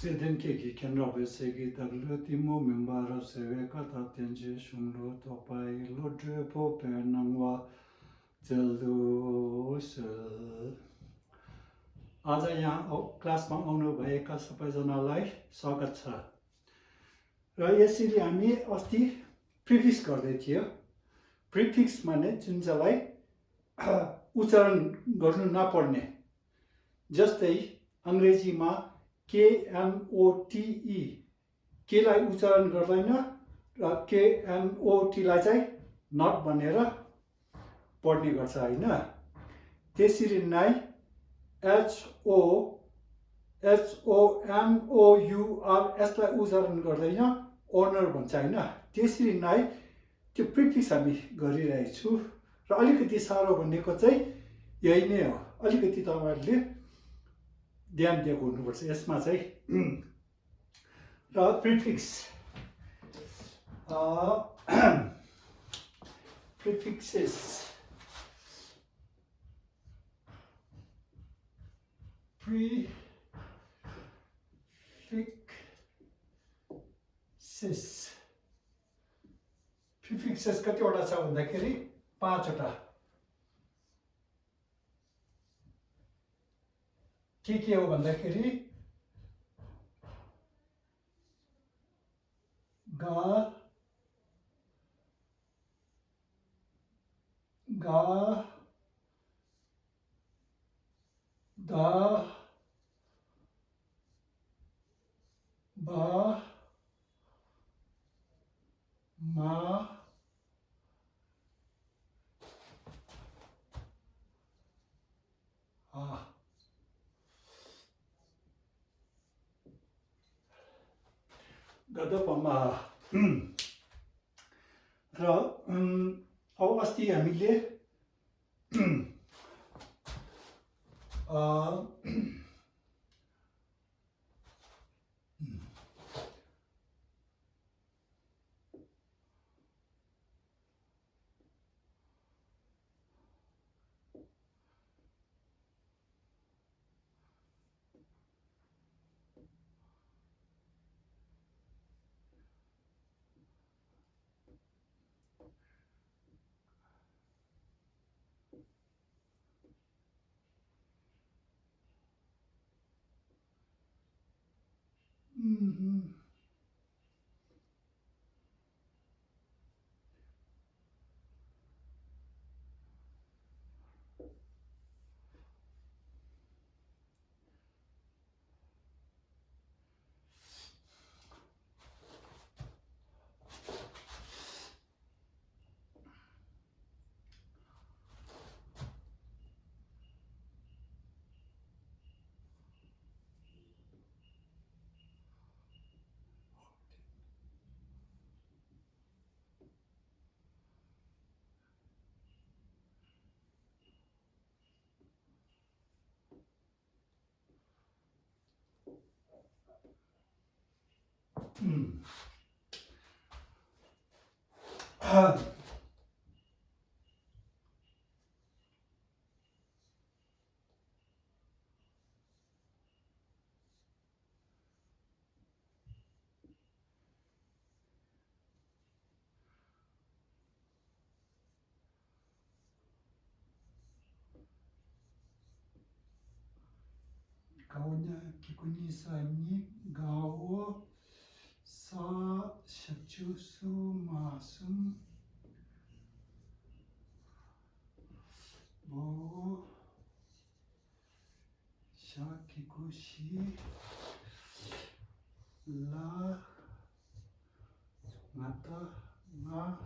Seden keki kenrabe segi taglo timo membaro sewe kata tenje shumlo topai lo drepo penangwa jaldu sel. आज यहाँ क्लासमा आउनु भएका सबैजनालाई स्वागत छ र यसरी हामी अस्ति प्रिफिक्स गर्दै थियो प्रिफिक्स माने जुन चाहिँलाई उच्चारण गर्नु नपर्ने जस्तै अंग्रेजीमा KNOTE केलाई उच्चारण गर्दैन र KNOT लाई चाहिँ नट भनेर पढ्ने गर्छ हैन त्यसरी नै HONOUR यसलाई उच्चारण गर्दैन ओनर भन्छ हैन त्यसरी नै त्यो प्रिफिक्स हामी गरिरहेछु र अलिकति सारो भनेको चाहिँ यही नै हो अलिकति तपाईहरुले ध्यान दिएको हुनुपर्छ यसमा चाहिँ र प्रिफिक्स prefixes prefixes कतिवटा छ भन्दाखेरि 5 वटा के हो भन्दाखेरि गा दा बा मा गदपमा र अब अस्ति हामीले 가오냐 기군이 사니 가오 사 셔추수 마숨 뭐 샤기구시 라 마타 나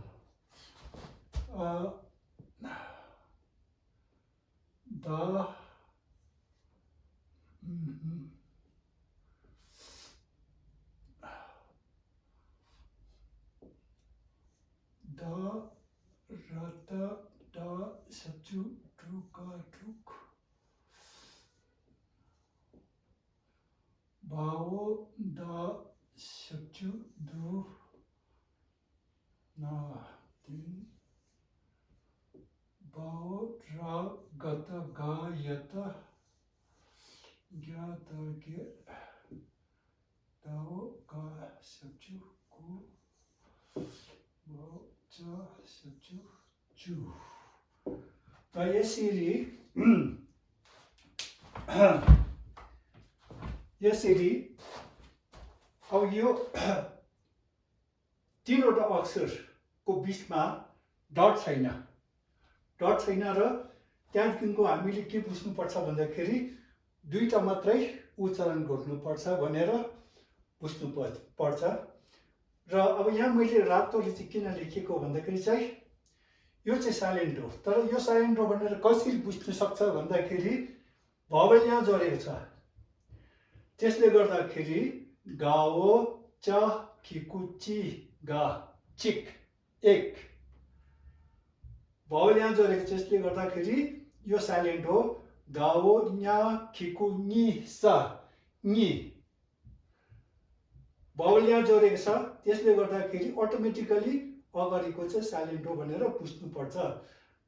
다 다 라타 다 셔추 트루카 트루크 바오 다 셔추 두 나 딘 바오 라 가타 가 야타 gyata ge गाओ गा सक्छु गु ब च सक्छु चु र यसरी यसरी अब यो तीनवटा अक्षरको बिचमा डट छैन र त्यहाँदेखिको हामीले के बुझ्नुपर्छ भन्दाखेरि दुईटा मात्रै उच्चारण गर्नुपर्छ भनेर बुझ्नुपर्छ र अब यहाँ मैले रातोले चाहिँ किन लेखेको भन्दाखेरि चाहिँ यो चाहिँ साइलेन्ट हो तर यो साइलेन्ट हो भनेर कसरी बुझ्नु सक्छ भन्दाखेरि भवल यहाँ जोडेको छ त्यसले गर्दाखेरि गाओ च खिकुची गा चिक एक भवल यहाँ जोडेको छ त्यसले गर्दाखेरि यो साइलेन्ट हो गाओ न्या खिकु नि सा नि भवल यहाँ जोडेको छ त्यसले गर्दाखेरि अटोमेटिकली अगाडिको चाहिँ साइलेन्ट हो भनेर बुझ्नुपर्छ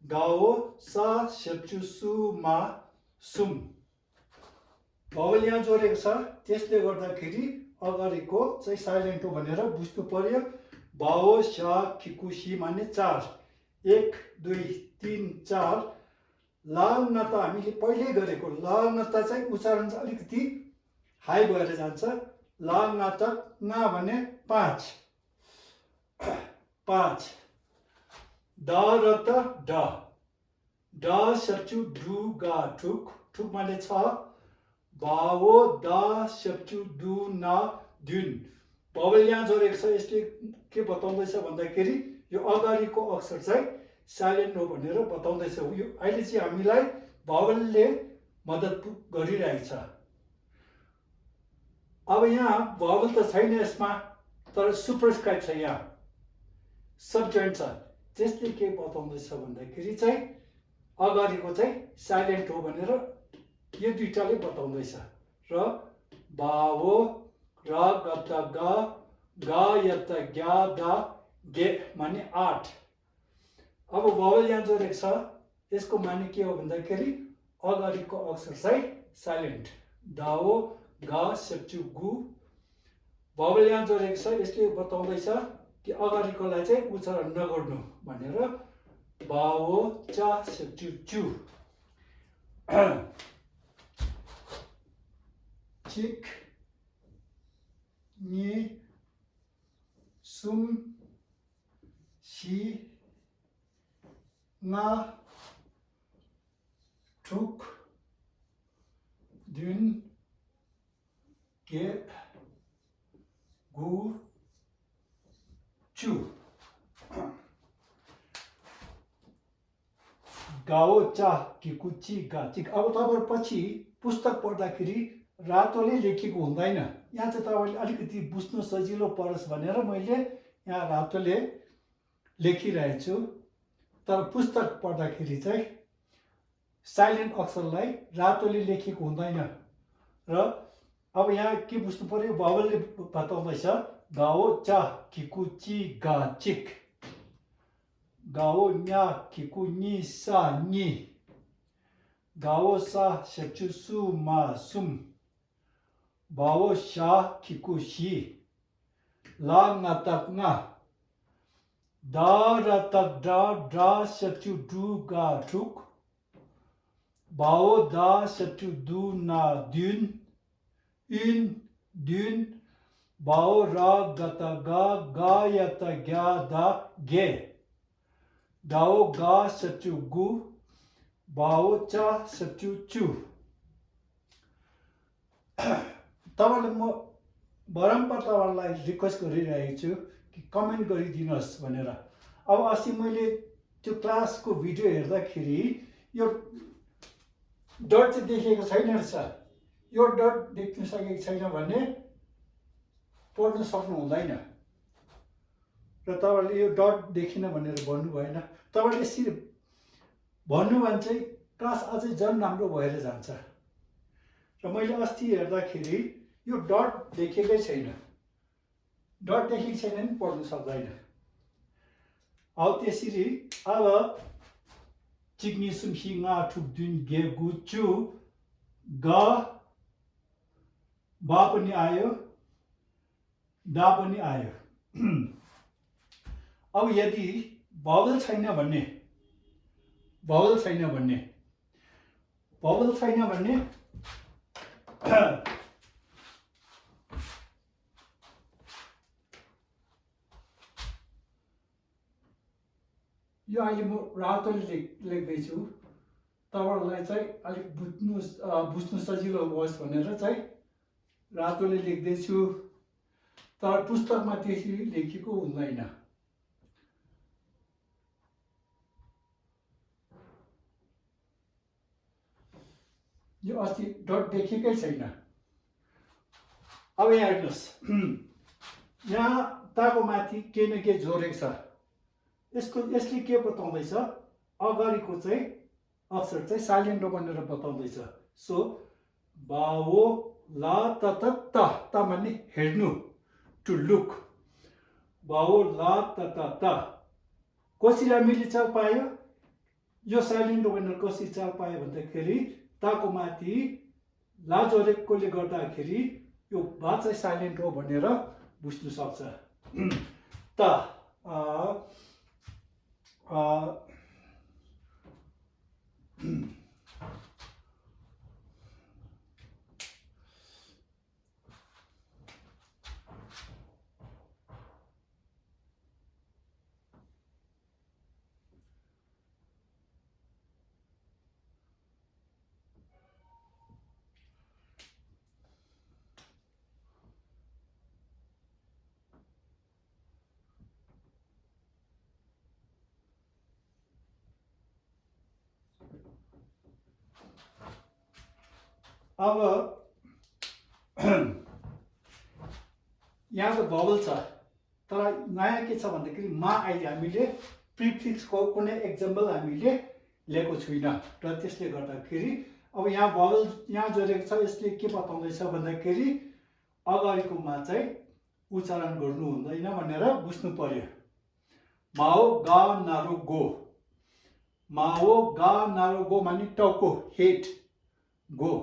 गाओ सा सेप्चु सु मा सुम भवल यहाँ जोडेको छ त्यसले गर्दाखेरि अगाडिको चाहिँ साइलेन्ट हो भनेर बुझ्नु पर्यो बाओ सा खिकुसी माने 4 1 2 3 4 लाङ त हामीले पहिले गरेको लाङ त चाहिँ उच्चारण चाहिँ अलिकति हाई भएर जान्छ लाङ त ना भने 5 द र त ड सक्छु डु गा ठुक ठुक माने 6 बाओ द सक्छु दु न दुन भवल यहाँ जोडेको छ यसले के बताउँदैछ भन्दाखेरि यो अगाडिको अक्षर चाहिँ साइलेन्ट हो भनेर बताउँदैछ यो अहिले चाहिँ हामीलाई भवलले मद्दत गरिरहेछ अब यहाँ भवल त छैन यसमा तर सुपरस्क्राइब छ यहाँ सबजोइन्ट छ त्यसले के बताउँदैछ भन्दाखेरि चाहिँ अगाडिको चाहिँ साइलेन्ट हो भनेर यो दुईटाले बताउँदैछ र बाओ र गत ग यत ग्या द गे माने 8 अब भवल यहाँ जोडेको छ यसको माने के हो भन्दाखेरि अगाडिको अक्षर चाहिँ साइलेन्ट दाओ गा सेप्चु गु भवल यहाँ जोडेको छ यसले बताउँदैछ कि अगाडिकोलाई चाहिँ उच्चारण नगर्नु भनेर बाओ चा सेप्चु चु चिक नि सुम सी ना ठुक दुन के गु चु गाओ चा किकुची गा चिक अब तपाईहरु पछि पुस्तक पढ्दाखेरि रातोले लेखेको हुँदैन यहाँ चाहिँ तपाईले अलिकति बुझ्नु सजिलो परोस् भनेर मैले यहाँ रातोले लेखिरहेको छु तर पुस्तक पढ्दाखेरि चाहिँ साइलेन्ट अक्षरलाई रातोले लेखेको हुँदैन र अब यहाँ के बुझ्नु पर्यो भवलले बताउँदैछ गाओ चा किकुची गा चिक गाओ न्या किकु नि सा नि गाओ सा सेप्चु सु मा सुम बाओ शा किकु शी ला nga tak nga da ra tak da सेप्चु डु गा ठुक बाओ दा सेप्चु दु ना दुन दुन बाओ रा गत गा यत ग्या दा गे दाओ गा सेप्चु गु बाओ चा सेप्चु चु तपाईलाई म बारम्बार तपाईलाई रिक्वेस्ट गरिरहेको छु कि कमेन्ट गरिदिनुहोस् भनेर अब अस्ति मैले त्यो क्लासको भिडियो हेर्दाखेरि यो डट चाहिँ देखेको छैन रहेछ यो डट देख्न सकेको छैन भने पढ्न सक्नु हुँदैन र तपाईले यो डट देखिन भनेर भन्नु भएन तपाईले यसरी भन्नु भने चाहिँ क्लास अझै झन् राम्रो भएर जान्छ र मैले अस्ति हेर्दाखेरि यो डट देखेकै छैन डट देखेको छैन नि पढ्न सक्दैन अब त्यसरी अब चिक्नी सुम्सी nga ठुक दुन गे गु चु ग बा पनि आयो डा पनि आयो। अब यदि भावल छैन भन्ने भावल छैन भन्ने यो अहिले म रातोले लेख्दैछु, तपाईँहरूलाई चाहिँ अलिक बुझ्नु सजिलो होस् भनेर चाहिँ रातोले लेख्दैछु, तर पुस्तकमा त्यसरी लेखेको हुँदैन। यो अस्ति डट देखेकै छैन। अब यहाँ हेर्नुहोस्, यहाँ ताको माथि के न के जोडेको छ। यसले के बताउँदैछ, अगाडिको चाहिँ अक्षर चाहिँ साइलेन्ट हो भनेर बताउँदैछ। सो बाओ ला त त भन्ने हेर्नु, टु लुक। बाओ ला त कसरी हामीले चाल पायो, यो साइलेन्ट हो भनेर कसरी चाल पायो भन्दाखेरि ताको माथि ला जोडेकोले गर्दाखेरि यो बा चाहिँ साइलेन्ट हो भनेर बुझ्नु सक्छ। त अब यहाँ त भवल छ, तर नयाँ के छ भन्दाखेरि मा अहिले हामीले प्रिफिक्सको कुनै एक्जाम्पल हामीले लिएको छैन, र त्यसले गर्दाखेरि अब यहाँ भवल यहाँ जोडेको छ। यसले के बताउँदैछ भन्दाखेरि अगाडिकोमा चाहिँ उच्चारण गर्नु हुँदैन भनेर बुझ्नु पर्यो। माओ गा नारो गो, माओ गा नारो गो माने टाउको, हेड, गो।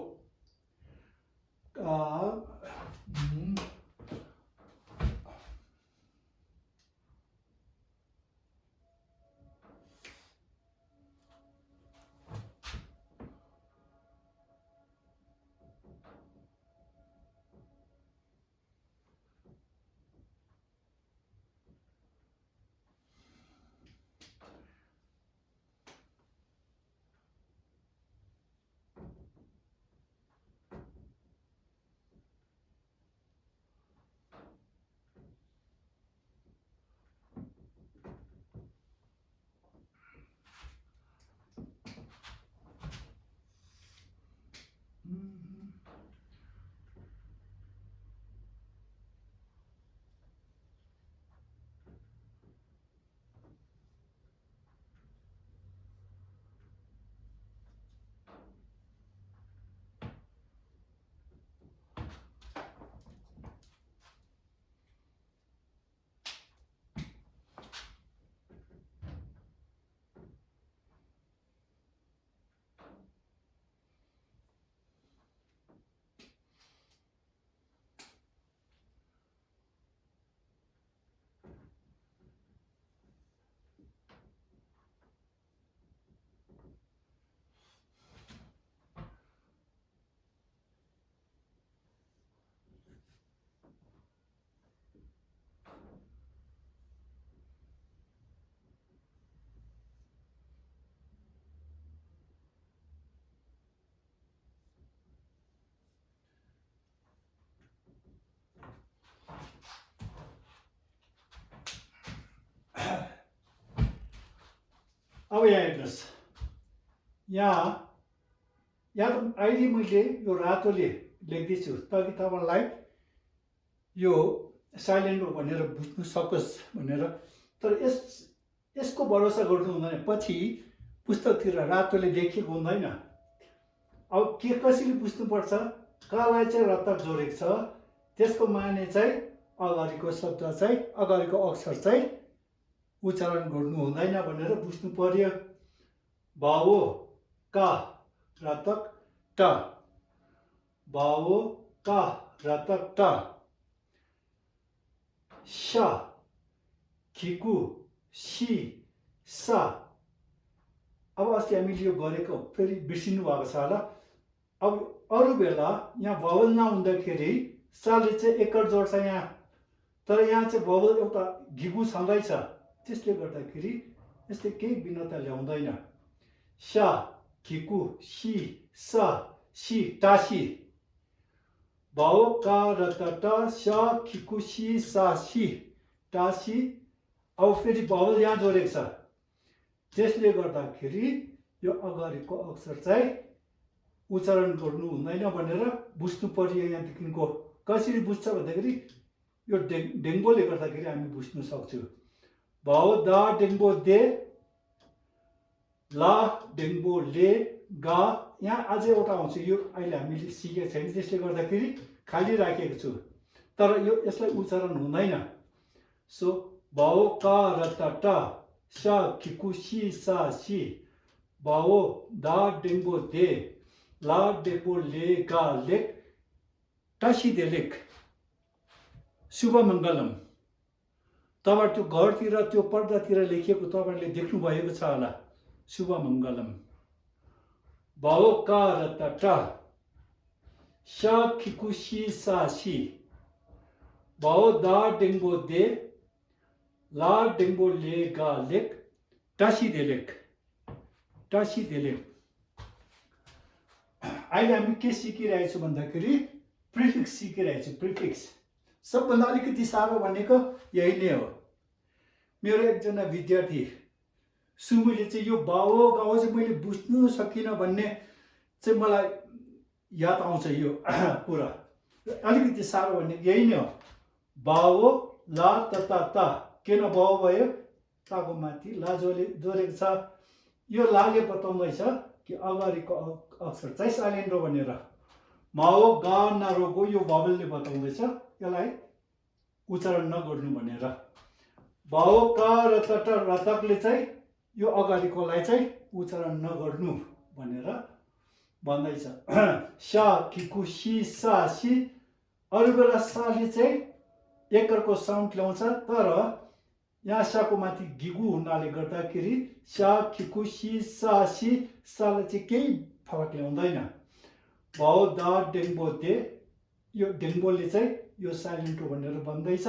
अब यहाँ हेर्नुहोस्, यहाँ त अहिले मैले यो रातोले लेख्दैछु ताकि तपाईँलाई यो साइलेन्ट हो भनेर बुझ्नु सकोस् भनेर। तर यसको भरोसा गर्नु हुँदैन, पछि पुस्तकतिर रातोले लेखेको हुँदैन। अब के कसरी बुझ्नुपर्छ, कालाई चाहिँ रत्तक जोडेको छ, त्यसको माने चाहिँ अगाडिको शब्द चाहिँ अगाडिको अक्षर चाहिँ उच्चारण गर्नु हुँदैन भनेर बुझ्नु पर्यो। बाओ का रतक ट, बाओ का रतक ट। सा खिकु सी सा अब अस्ति हामीले यो गरेको फेरि बिर्सिनु भएको छ होला अब अरू बेला यहाँ भवल नहुँदाखेरि साले चाहिँ एकर जोड्छ यहाँ तर यहाँ चाहिँ भवल एउटा घिगु सँगै छ त्यसले गर्दाखेरि यसले केही भिन्नता ल्याउँदैन सा खिकु सी सा सी टासी भाव का र त सा खिकु सी सा सी टासी अब फेरि भावल यहाँ जोडेको छ त्यसले गर्दाखेरि यो अगाडिको अक्षर चाहिँ उच्चारण गर्नु हुँदैन भनेर बुझ्नु पर्यो यहाँदेखिको कसरी बुझ्छ भन्दाखेरि यो डेङ्गोले गर्दाखेरि हामी बुझ्न सक्छौँ भाव दा डेङ्गो दे ला डेङ्गो ले गा यहाँ अझै एउटा आउँछ यो अहिले हामीले सिकेको छैन त्यसले गर्दाखेरि खाली राखेको छु तर यो यसलाई उच्चारण हुँदैन सो भाव का र त सा खिकु सी सा सी भाव दा डेङ्गो दे ला डेङ्गो ले गा लेक टासी दे लेक शुभ मङ्गलम तपाईँ त्यो घरतिर त्यो पर्दातिर लेखिएको तपाईँले देख्नु भएको छ होला शुभ मङ्गलम भाव का र त सा खिकु सी सा सी भाव दा डेङ्गो दे ला डेङ्गो ले गा लेक टासी दे लेक अहिले हामी के सिकिरहेछौँ भन्दाखेरि प्रिफिक्स सिकिरहेछौँ प्रिफिक्स सबभन्दा अलिकति साह्रो भनेको यही नै हो मेरो एकजना विद्यार्थी सुमुले चाहिँ यो भाव गाउँ चाहिँ मैले बुझ्नु सकिनँ भन्ने चाहिँ मलाई याद आउँछ यो कुरा अलिकति साह्रो भन्ने यही नै हो भाव ला त किन भाव भयो ताको माथि ला जोडेको छ यो लाले बताउँदैछ कि अगाडिको अक्षर चाहिँ साइलेन्ट हो भनेर माओ गा नारोको यो भावलले बताउँदैछ यसलाई उच्चारण नगर्नु भनेर भाव का र त रतकले चाहिँ यो अगाडिकोलाई चाहिँ उच्चारण नगर्नु भनेर भन्दैछ सा खिकु सी सा सी अरू बेला साले चाहिँ एकरको साउन्ड ल्याउँछ तर यहाँ साको माथि गिगु हुनाले गर्दाखेरि सा खिकु सी सा सी साले चाहिँ केही फरक ल्याउँदैन भाव दा डेङ्गो दे यो डेङ्गोले चाहिँ यो साइलेन्ट हो भनेर भन्दैछ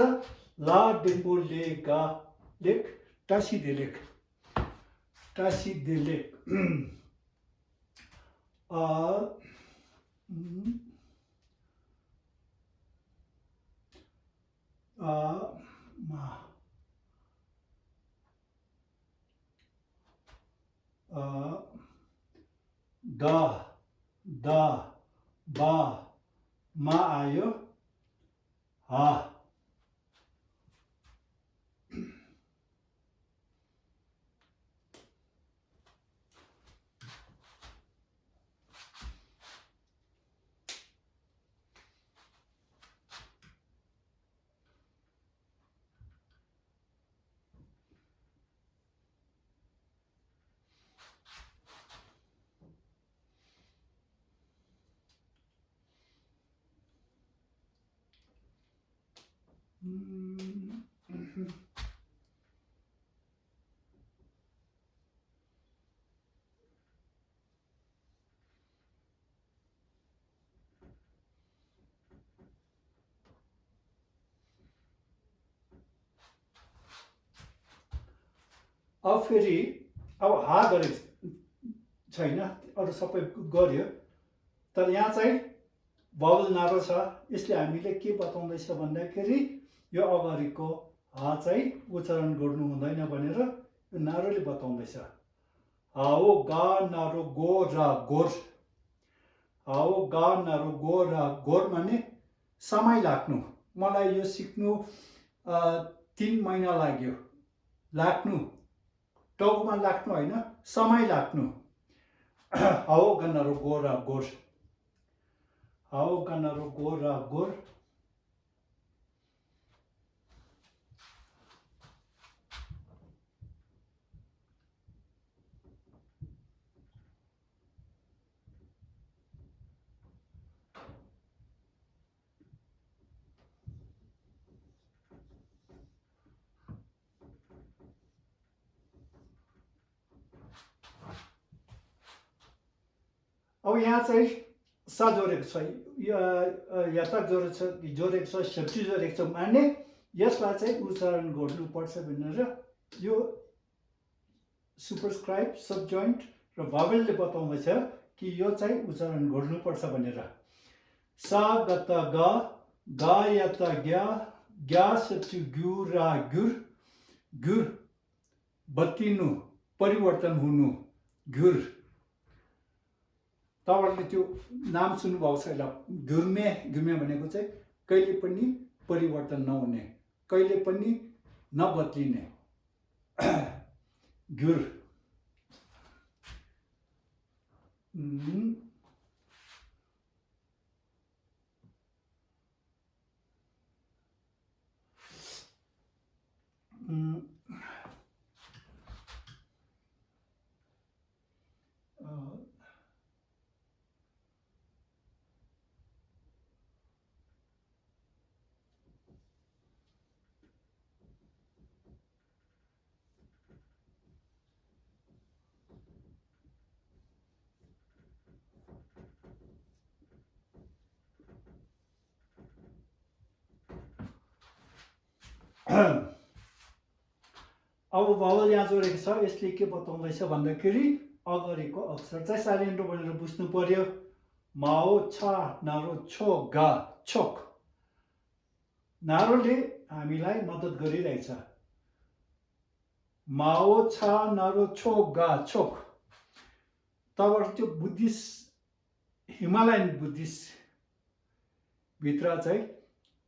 ला डेङ्गो ले गा लेक टासी दे लेक गा दा बा मा आयो हा अब फेरि अब हा गरेको छैन अरू सबै गर्यो तर यहाँ चाहिँ भावल नारो छ यसले हामीले के बताउँदैछ भन्दाखेरि यो अगाडिको हा चाहिँ उच्चारण गर्नु हुँदैन भनेर यो नारोले बताउँदैछ हाओ गा नारो गो र गोर हाओ गा नारो गो र गोर माने समय लाग्नु मलाई यो सिक्नु 3 महिना लाग्नु टाउकोमा लाग्नु होइन समय लाग्नु हाओ गनारो गो र गोर हाओ गनारो गो र गोर यहाँ चाहिँ सा जोडेको छ, यता जोडेको छ, सेफ्टी जोडेको छ माने यसलाई चाहिँ उच्चारण गर्नुपर्छ भनेर यो सुपरस्क्राइब सबजोइन्ट र भावेलले बताउँदैछ कि यो चाहिँ उच्चारण गर्नुपर्छ भनेर। सा गत ग यत ग्या, ग्या सेप्चु ग्यु रा गुर, गुर बत्तिनु परिवर्तन हुनु, गुर। तपाईँहरूले त्यो नाम सुन्नुभएको छ होला, गुर्मे। गुर्मे भनेको चाहिँ कहिले पनि परिवर्तन नहुने, कहिले पनि नबदलिने, गुर। अब भावल यहाँ जोडेको छ, यसले के बताउँदैछ भन्दाखेरि अगाडिको अक्षर चाहिँ साइलेन्ट हो भनेर बुझ्नु पर्यो। माओ छा नारो छो गा छोक, नारोले हामीलाई मद्दत गरिरहेछ। माओ छा नारो छो गा छोक। तब त्यो बुद्धिस्ट, हिमालयन बुद्धिस्ट भित्र चाहिँ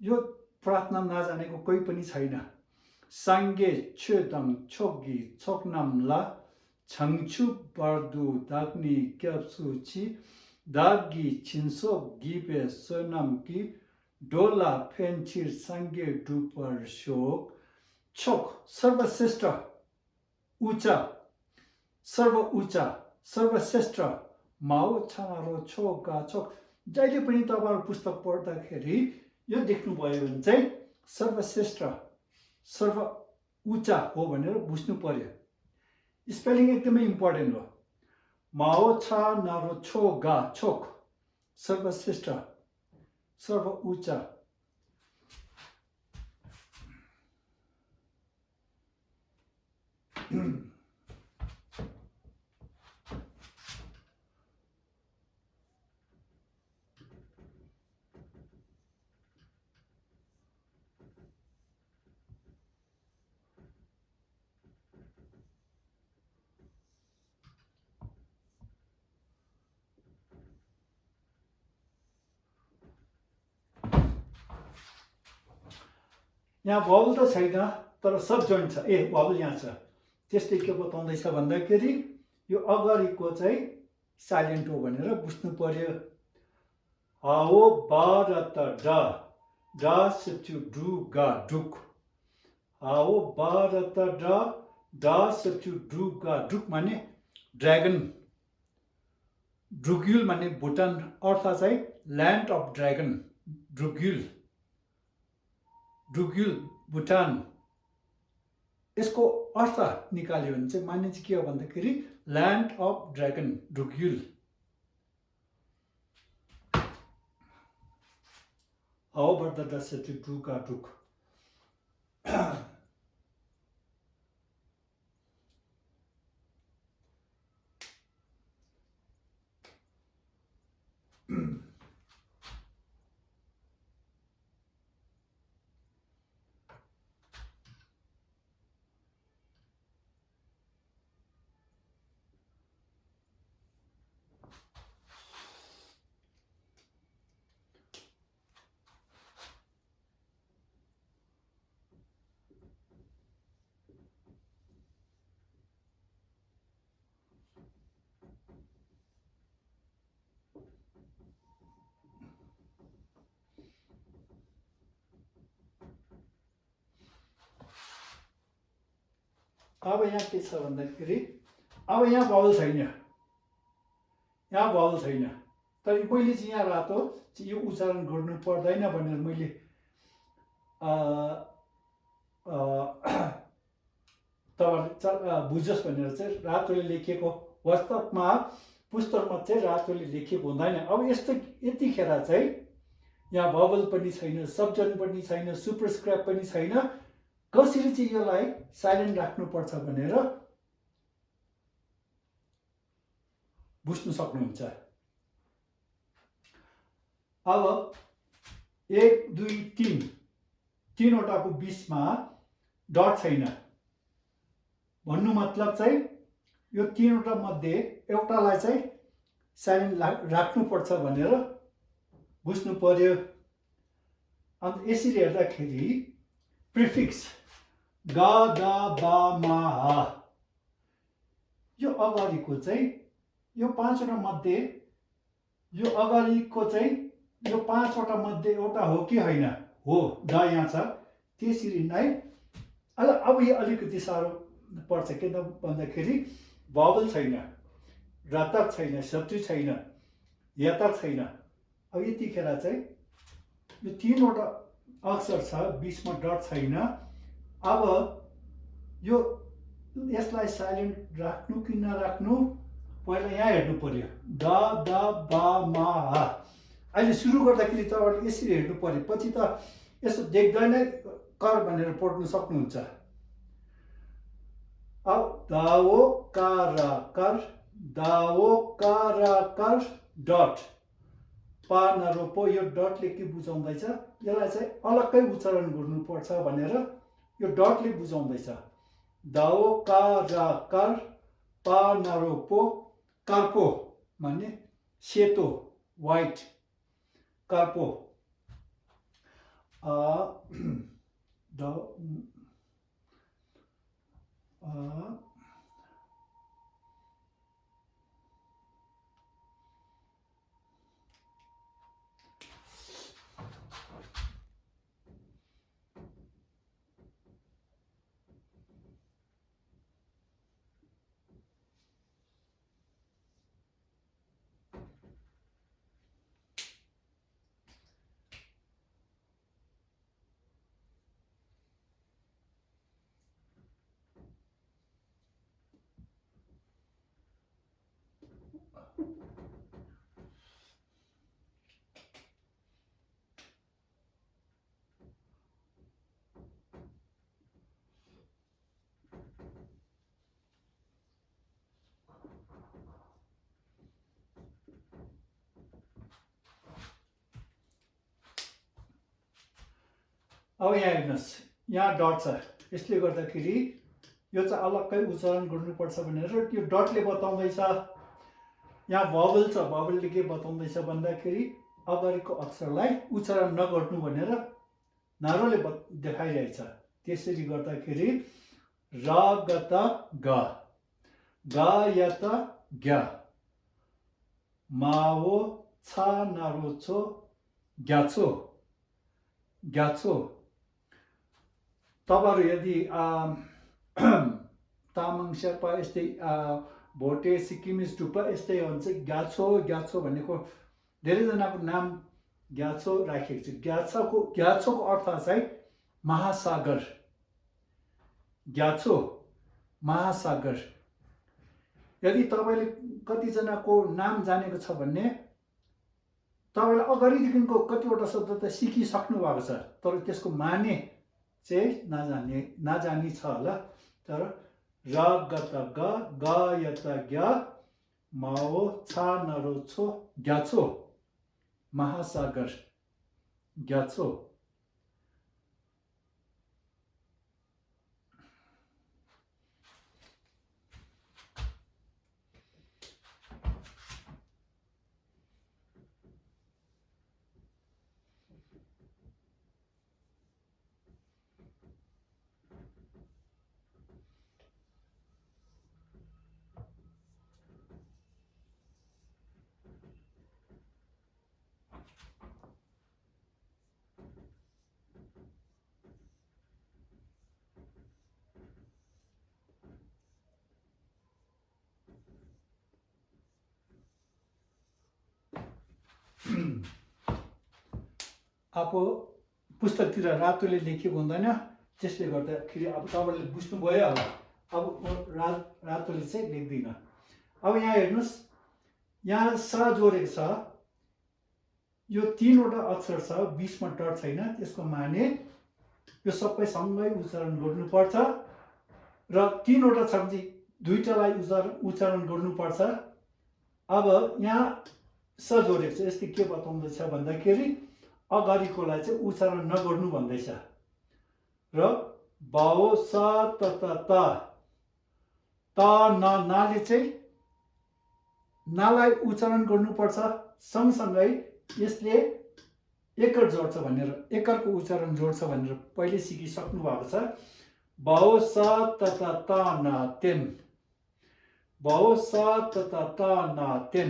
यो प्रार्थना नजानेको कोही पनि छैन। सांगे छेदङ छोगी छोक्नामला छङछु पर्दु दाग्नी क्याप्सु छि दागी छिन्सो गिपे सोनम कि डोला फेन्चिर सांगे डुपर शोक छोक सर्वश्रेष्ठ उच्च, सर्व उच्च सर्वश्रेष्ठ माओ छानारो छोका छोक। जहिले पनि तपाईँहरू पुस्तक पढ्दाखेरि यो देख्नुभयो भने चाहिँ सर्वश्रेष्ठ सर्व उच्च हो भनेर बुझ्नु पर्यो। स्पेलिङ एकदमै इम्पोर्टेन्ट हो। माओ छा नारो छो गा छोक, सर्वश्रेष्ठ सर्व उच्च। यहाँ भावल त छैन तर सब जोइन्ट छ। भावल यहाँ छ, त्यसले के बताउँदैछ भन्दाखेरि यो अगाडिको चाहिँ साइलेन्ट हो भनेर बुझ्नु पर्यो। हाओ बा र त डा सेप्चु डु गा डुक। हाओ बा र त डा सेप्चु डु गा डुक माने ड्रागन। ड्रुग्युल माने भुटान, अर्थ चाहिँ ल्यान्ड अफ ड्रागन। ड्रुग्युल, ड्रुग्युल भुटान। यसको अर्थ निकाल्यो भने चाहिँ माने चाहिँ के हो भन्दाखेरि ल्यान्ड अफ ड्रागन, ड्रुग्युल। हाओ बा र त डा सेप्चु डु गा डुक। अब यहाँ के छ भन्दाखेरि अब यहाँ भावल छैन, यहाँ भावल छैन। तर मैले चाहिँ यहाँ रातो यो उच्चारण गर्नु पर्दैन भनेर मैले तपाईँहरूले बुझोस् भनेर चाहिँ रातोले लेखेको। वास्तवमा पुस्तकमा चाहिँ रातोले लेखिएको हुँदैन। अब यतिखेर चाहिँ यहाँ भवल पनि छैन, सब्जन पनि छैन, सुपरस्क्राइब पनि छैन। कसरी चाहिँ यसलाई साइलेन्ट राख्नुपर्छ भनेर बुझ्नु सक्नुहुन्छ। अब 1 2 3 तीनवटाको बिचमा डट छैन भन्नु मतलब चाहिँ यो तीनवटा मध्ये एउटालाई चाहिँ साइलेन्ट राख्नुपर्छ भनेर बुझ्नु पर्यो। अन्त यसरी हेर्दाखेरि प्रिफिक्स ग द ब म ह यो अगाडिको चाहिँ यो 5वटा मध्ये यो अगाडिको चाहिँ यो 5वटा मध्ये एउटा हो कि होइन? हो, द यहाँ छ। त्यसरी नै अब यो अलिकति साह्रो पर्छ किन भन्दाखेरि भवल छैन, रतक छैन, शत्रु छैन, यतक छैन। अब यतिखेर चाहिँ यो 3वटा अक्षर छ, बिचमा डट छैन। अब यो यसलाई साइलेन्ट राख्नु कि नराख्नु पहिला यहाँ हेर्नु पर्यो। द द ब म ह अहिले सुरु गर्दाखेरि तपाईँले यसरी हेर्नु पर्यो, पछि त यसो देख्दैन कर भनेर पढ्नु सक्नुहुन्छ। अब दाओ कार कर, दाओ कार कर डट पा नरोपो। यो डटले के बुझाउँदैछ? यसलाई चाहिँ अलग्गै उच्चारण गर्नुपर्छ भनेर यो डटले बुझाउँदैछ। दाओ कार कर पा नरोपो। कार्पो भन्ने सेतो, व्हाइट, कार्पो। अब यहाँ हेर्नुहोस्, यहाँ डट छ। यसले गर्दाखेरि यो चाहिँ अलग्गै उच्चारण गर्नुपर्छ भनेर त्यो डटले बताउँदैछ। यहाँ भवल छ, भवलले के बताउँदैछ भन्दाखेरि अगाडिको अक्षरलाई उच्चारण नगर्नु भनेर नारोले देखाइरहेछ। त्यसरी गर्दाखेरि र गत ग, ग यत ग्या, माओ छ नारो छो, ग्याछो, ग्याछो। तपाईँहरू यदि तामाङ शेर्पा यस्तै भोटे सिक्किमिज टुप्पा यस्तै हो भने चाहिँ ग्याछो ग्याछो भनेको धेरैजनाको नाम ग्याछो राखेको छ। ग्याछोको अर्थ चाहिँ महासागर, ग्याछो महासागर। यदि तपाईँले कतिजनाको नाम जानेको छ भने तपाईँले अगाडिदेखिको कतिवटा शब्द त सिकिसक्नु भएको छ, तर त्यसको माने चाहिँ नजानी छ होला। तर र गत ग, ग यत ग्या, माओ छ नरो छो, ग्याछो महासागर, ग्याछो। अब पुस्तकतिर रातोले लेखिएको हुँदैन, त्यसले गर्दाखेरि अब तपाईँले बुझ्नुभयो होला। अब रातोले चाहिँ लेख्दिनँ। अब यहाँ हेर्नुहोस्, यहाँ स जोडेको छ, यो 3वटा अक्षर छ, बिचमा डट छैन, त्यसको माने यो सबै सँगै उच्चारण गर्नुपर्छ र 3वटा छ भने 2टालाई उच्चारण गर्नुपर्छ। अब यहाँ स जोडेको छ, यसले के बताउँदैछ भन्दाखेरि अगाडिकोलाई चाहिँ उच्चारण नगर्नु भन्दैछ र बाओ स त त नाले चाहिँ नालाई उच्चारण गर्नुपर्छ, सँगसँगै यसले एकर जोड्छ भनेर, एकरको उच्चारण जोड्छ भनेर पहिले सिकिसक्नु भएको छ। बाओ स त ना तेन, बाओ स त ना तेन,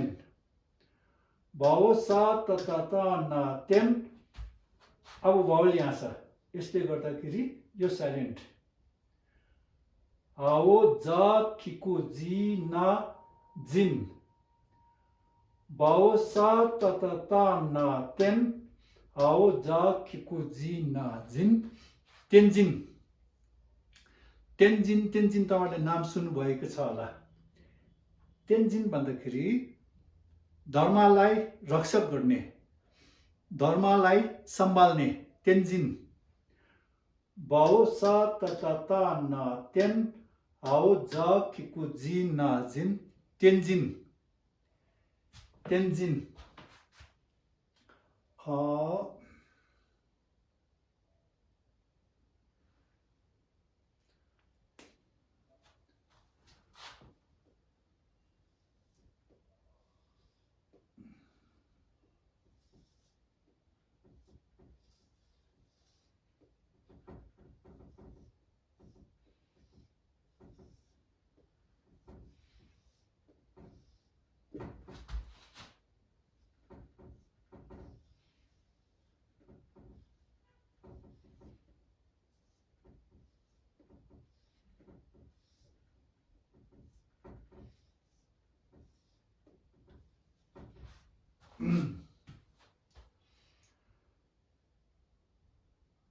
बाओ स त ना तेन। अब भावल यहाँ छ, यसले गर्दाखेरि यो साइलेन्ट। आओ ज खिकु जी ना जिन, बाओ स त ना तेन, आओ ज खिकु जी ना जिन, तेन्जिन। तेन्जिन तेन्जिन तपाईँले नाम सुन्नुभएको छ होला। तेन्जिन भन्दाखेरि धर्मलाई रक्षक गर्ने, धर्मलाई सम्हाल्ने, तेन्जिन। बाओ स त ना तेन, आओ ज खिकु जी ना जिन, तेन्जिन, तेन्जिन।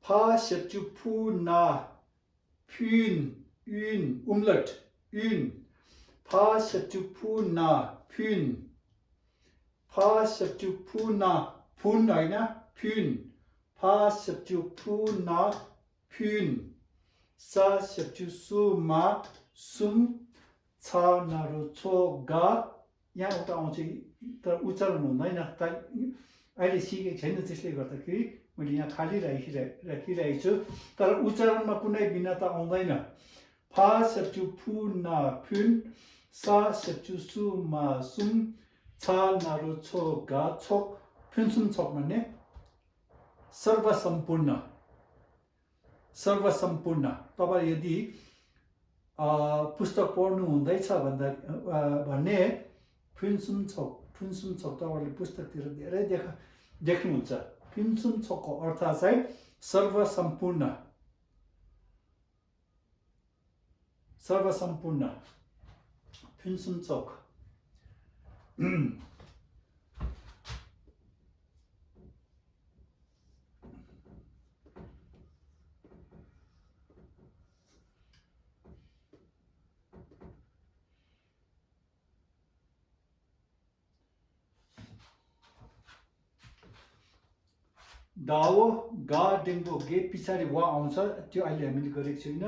फा सेचु फु ना फ्युन युन उम्लट युन, फा सेचु फु ना फ्युन, फा सेचु फु ना फुन होइन फ्युन, फा सेचु फु ना फ्युन, सा सेचु सु मा सुम, छ नारो छो गा। यहाँ एउटा आउँछ तर उच्चारण हुँदैन, अहिले सिकेको छैन, त्यसले गर्दाखेरि मैले यहाँ खाली राखिरहेको छु, तर उच्चारणमा कुनै भिन्नता आउँदैन। फा सेचु फु ना फ्युन, सा सेचु सु मा सुम, छ नारो छो गा छोक। फ्युनसुम छोक भन्ने सर्वसम्पूर्ण, सर्वसम्पूर्ण। तपाईँ यदि पुस्तक पढ्नु हुँदैछ भने फ्युनसुम छोक, फ्युनसुम छोक तपाईँहरूले पुस्तकतिर धेरै देख्नुहुन्छ। फ्युनसुम छोकको अर्थ चाहिँ सर्वसम्पूर्ण, सर्वसम्पूर्ण, फ्युनसुम छोक। दाओ गा डेङ्गो गे पछाडि वा आउँछ, त्यो अहिले हामीले गरेको छैन।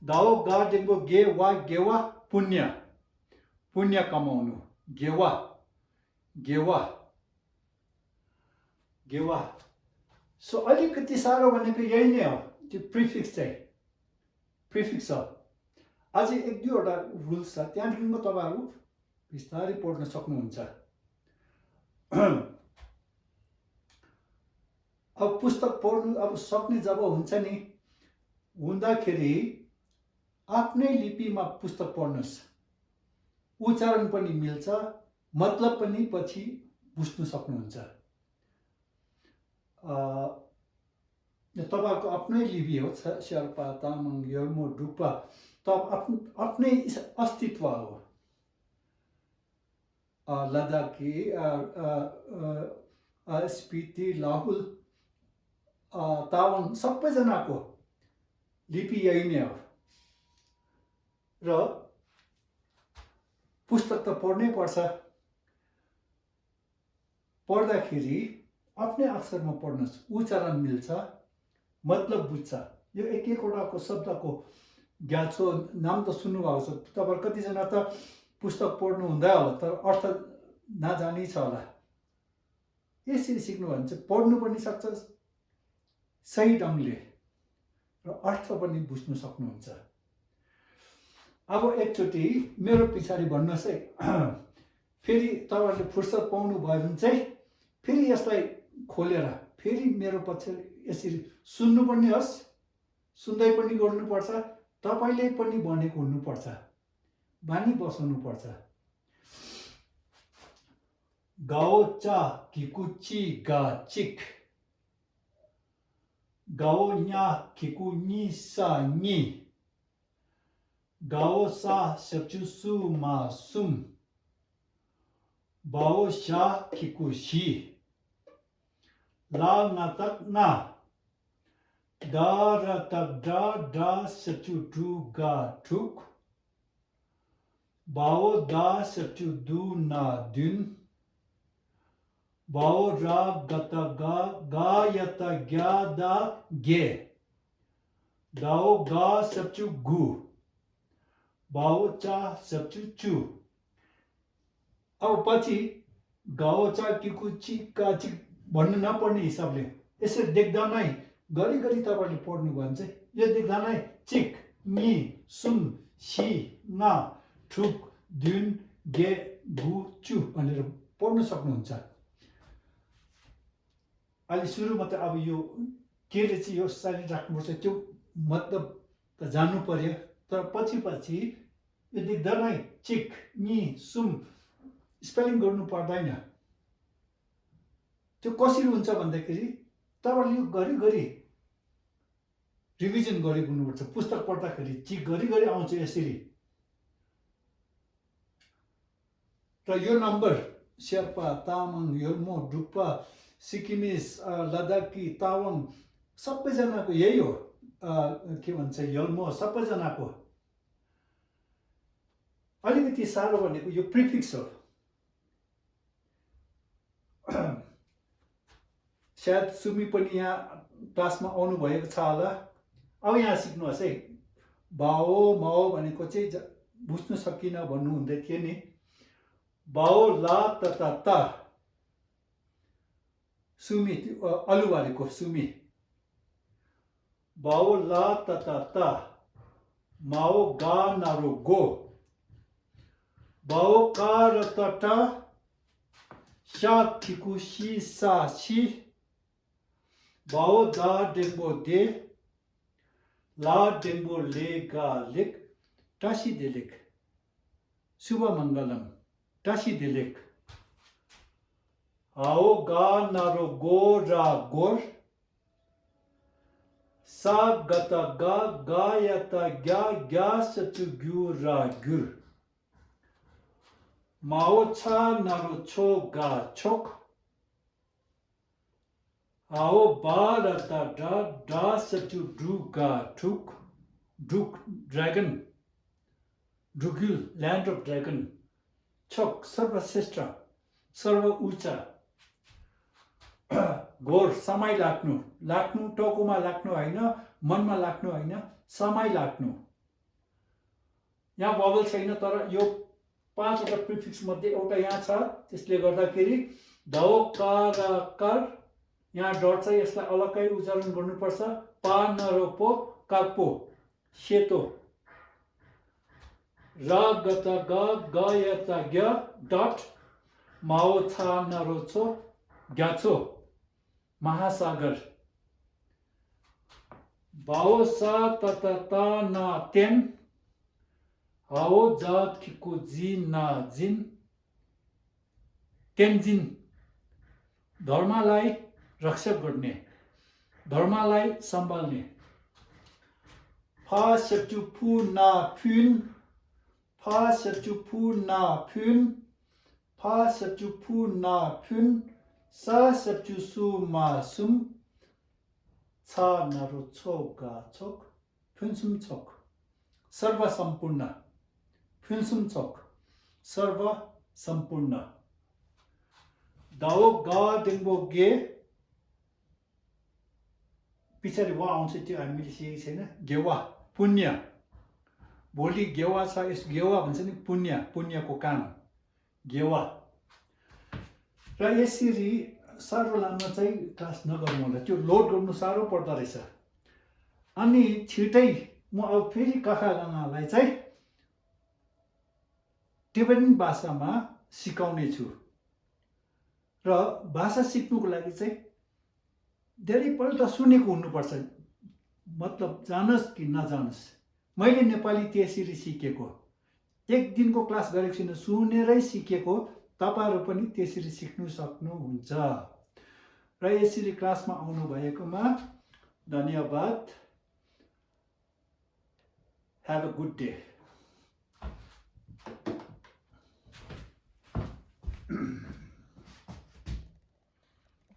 दाओ गा डेङ्गो गे वा गेवा पुण्य, पुण्य कमाउनु, गेवा, गेवा, गेवा। सो अलिकति साह्रो भनेको यही नै हो, त्यो प्रिफिक्स चाहिँ, प्रिफिक्स हो। अझै 1-2वटा रुल्स छ, त्यहाँदेखिको तपाईँहरू बिस्तारै पढ्न सक्नुहुन्छ। अब पुस्तक पढ्नु अब सक्ने जब हुन्छ नि, हुँदाखेरि आफ्नै लिपिमा पुस्तक पढ्नुहोस्, उच्चारण पनि मिल्छ, मतलब पनि पछि बुझ्नु सक्नुहुन्छ। तपाईँको आफ्नै लिपि हो, शेर्पा तामाङ यल्मो डुक्पा, त आफ्नै अस्तित्व हो। लद्दाखी, स्पिति, लाहुल, तावाङ सबैजनाको लिपि यही नै हो र पुस्तक त पढ्नै पर्छ। पढ्दाखेरि आफ्नै अक्षरमा पढ्नुहोस्, उच्चारण मिल्छ, मतलब बुझ्छ। यो एक एकवटाको शब्दको ग्याछो नाम त सुन्नुभएको छ तपाईँहरू, कतिजना त पुस्तक पढ्नु हुँदै होला तर अर्थ नजानी छ होला। यसरी सिक्नु भने चाहिँ पढ्नु पनि सक्छ सही ढङ्गले र अर्थ पनि बुझ्नु सक्नुहुन्छ। अब एकचोटि मेरो पछाडि भन्नुहोस् है, फेरि तपाईँहरूले फुर्सद पाउनु भयो भने चाहिँ फेरि यसलाई खोलेर फेरि मेरो पछाडि यसरी सुन्नु पनि होस्, सुन्दै पनि गर्नुपर्छ, तपाईँले पनि भनेको हुनुपर्छ, बानी बसाउनुपर्छ। गाओ चा किकुची गा चिक, गाओ न्या किकु नि सा नि, गाओ सा सेप्चु सु मा सुम, बाओ शा किकु शी, ला ना तक ना, दा र तक दा सेप्चु दु गा ठुक, बाओ दा सेप्चु दु ना दुन, बाओ रा गता गा यता ग्या दा गे, दाओ गा सेप्चु गु, बाओ चा सेप्चु चु। अब पछि गाओ चा किकु चिका चिक भन्नु नपर्ने हिसाबले यसरी देख्दा नै घरिघरि तपाईँले पढ्नु भयो भने चाहिँ यो देख्दा नै चिक नि सुम सी ना ठुक दुन गे गु चु भनेर पढ्नु सक्नुहुन्छ। अहिले सुरुमा त अब यो केले चाहिँ यो साइड राख्नुपर्छ त्यो मतलब त जान्नु पर्यो, तर पछि यो देख्दा नै चिक नि सुम स्पेलिङ गर्नु पर्दैन। त्यो कसरी हुन्छ भन्दाखेरि तपाईँले यो घरिघरि रिभिजन गरेको हुनुपर्छ। पुस्तक पढ्दाखेरि चिक घरिघरि आउँछ यसरी, र यो नम्बर शेर्पा तामाङ योल्मो डुक्पा सिक्किमिस लद्दाखी तावाङ सबैजनाको यही हो, के भन्छ योल्मो सबैजनाको। अलिकति साह्रो भनेको यो प्रिफिक्स हो। सायद सुमी पनि यहाँ क्लासमा आउनु भएको छ होला। अब यहाँ सिक्नुहोस् है, बाओ माओ भनेको चाहिँ बुझ्नु सकिनँ भन्नु हुँदै थियो नि। बाओ ला तता ता सुमी अलुवारेको सुमी, बाओ ला तता ता, माओ गा नारो गो, बाओ का र तटा शा खिकु शी सा शी, बाओ दा डेङ्बो दे, ला डेङ्बो ले गा लेक, टासी देलेक, शुभ मङ्गलम टासी देलेक, आओ गा नारो गो रा गोर, सा गता गा यता ग्या सचु ग्यु रा गुर, माओ छा नारो छो गा छोक, आओ बा रता डा सचु डु गा ठुक, डुक ड्रैगन, डुग्युल ल्यान्ड अफ ड्रैगन, छोक सर्वश्रेष्ठ सर्व उच्च, घोर समय लाग्नु, लाग्नु टाउकोमा लाग्नु होइन, मनमा लाग्नु होइन, समय लाग्नु। यहाँ बबल छैन तर यो 5वटा प्रिफिक्स मध्ये एउटा यहाँ छ, त्यसले गर्दाखेरि धाओ का र कर यहाँ डट छ, यसलाई अलग्गै उच्चारण गर्नुपर्छ। पा नरो पो कापो सेतो, रा गता ग यता ग डट, माओ छा नरो छो ग्याछो महासागर, बाओ सा तता ता ना तेन, हाओ जा खिको जी ना जिन, तेन्जिन धर्मलाई रक्षा गर्ने, धर्मलाई सम्हाल्ने, फा सेप्चु फु ना फुन, फा सेप्चु फु ना फुन, फा सेप्चु फु ना फुन, सा सेप्चु सु मा सुम, छा नरो छो गा छोक, फुनसुम छोक सर्व सम्पूर्ण, फुनसुम छोक सर्व सम्पूर्ण, दाओ गदेखिको गे पछाडि वा आउँछ त्यो हामीले सिकेको छैन गेवा पुण्य भोलि गेवा छ यस गेवा भन्छ नि पुण्यको काम गेवा र यसरी साह्रो लामो चाहिँ क्लास नगर्नु होला त्यो लोड गर्नु साह्रो पर्दो रहेछ अनि छिटै म अब फेरि काकागानालाई चाहिँ टिबेटन भाषामा सिकाउने छु र भाषा सिक्नुको लागि चाहिँ धेरैपल्ट सुनेको हुनुपर्छ मतलब जानोस् कि नजानोस् मैले नेपाली त्यसरी सिकेको एक दिनको क्लास गरेको छुइनँ सुनेरै सिकेको तपाईहरु पनि त्यसरी सिक्नु सक्नुहुन्छ र यसरी क्लासमा आउनु भएकोमा धन्यवाद Have a good day.